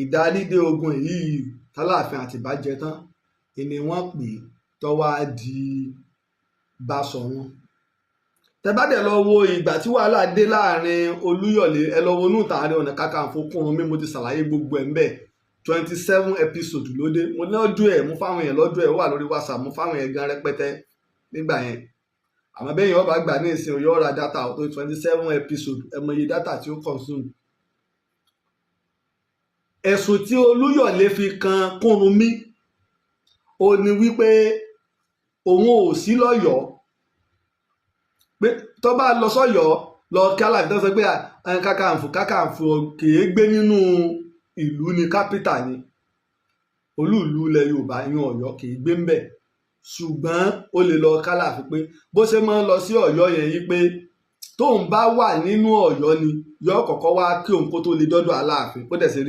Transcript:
Ìdarídé ogun yìí tálàfin Àtìbá jẹ tán ni wọ́n pè é tó wá di Báṣọ̀run. Tẹ bá dẹ̀ lọ wo ìgbà tí wàhálà dé láàrin Olúyọ̀lé, ẹ lọ wo inú ìtàn Ààrẹ Ọ̀nà Kakanfò Kúrúnmí, mo ti ṣàlàyé gbogbo ẹ̀ ń bẹ̀. 27 episode ló dé. Mo ní ọdún ẹ̀, mo fáwọn èèyàn lọ́dún ẹ̀, ó wà lórí WhatsApp, mo fáwọn èèyàn gan rẹpẹtẹ nígbà yẹn. Àmọ́ bẹ́ẹ̀ yẹn ọba gbà ní ìsìn, yóò ra data tó 27 episode, ẹ mọ iye data tí ó consume. Ẹ̀sùn tí Olúyọ̀lé fi kan Kúrúnmí ó ní wípé òun ò sí lọ́yọ̀ọ́, pé tó bá lọ sọ́yọ̀ọ́ lọ kí Aláàfin, tó sọ pé Kakanfò Kakanfò kìí gbé nínú ìlú ní capital ni, olúùlú ilẹ̀ Yorùbá ìyún Ọ̀yọ́, kìí gbé ńbẹ̀, ṣùgbọ́n ó lè lọ kálàfin, pé bó ṣe máa ń lọ sí Ọ̀yọ́ yẹn yí pé tóun bá wà nínú Ọ̀yọ́ ni yóò kọ́kọ́ wá kí òun kó tó lè dọ́dọ̀ Aláàfin. Ó dẹ̀ ṣe rí.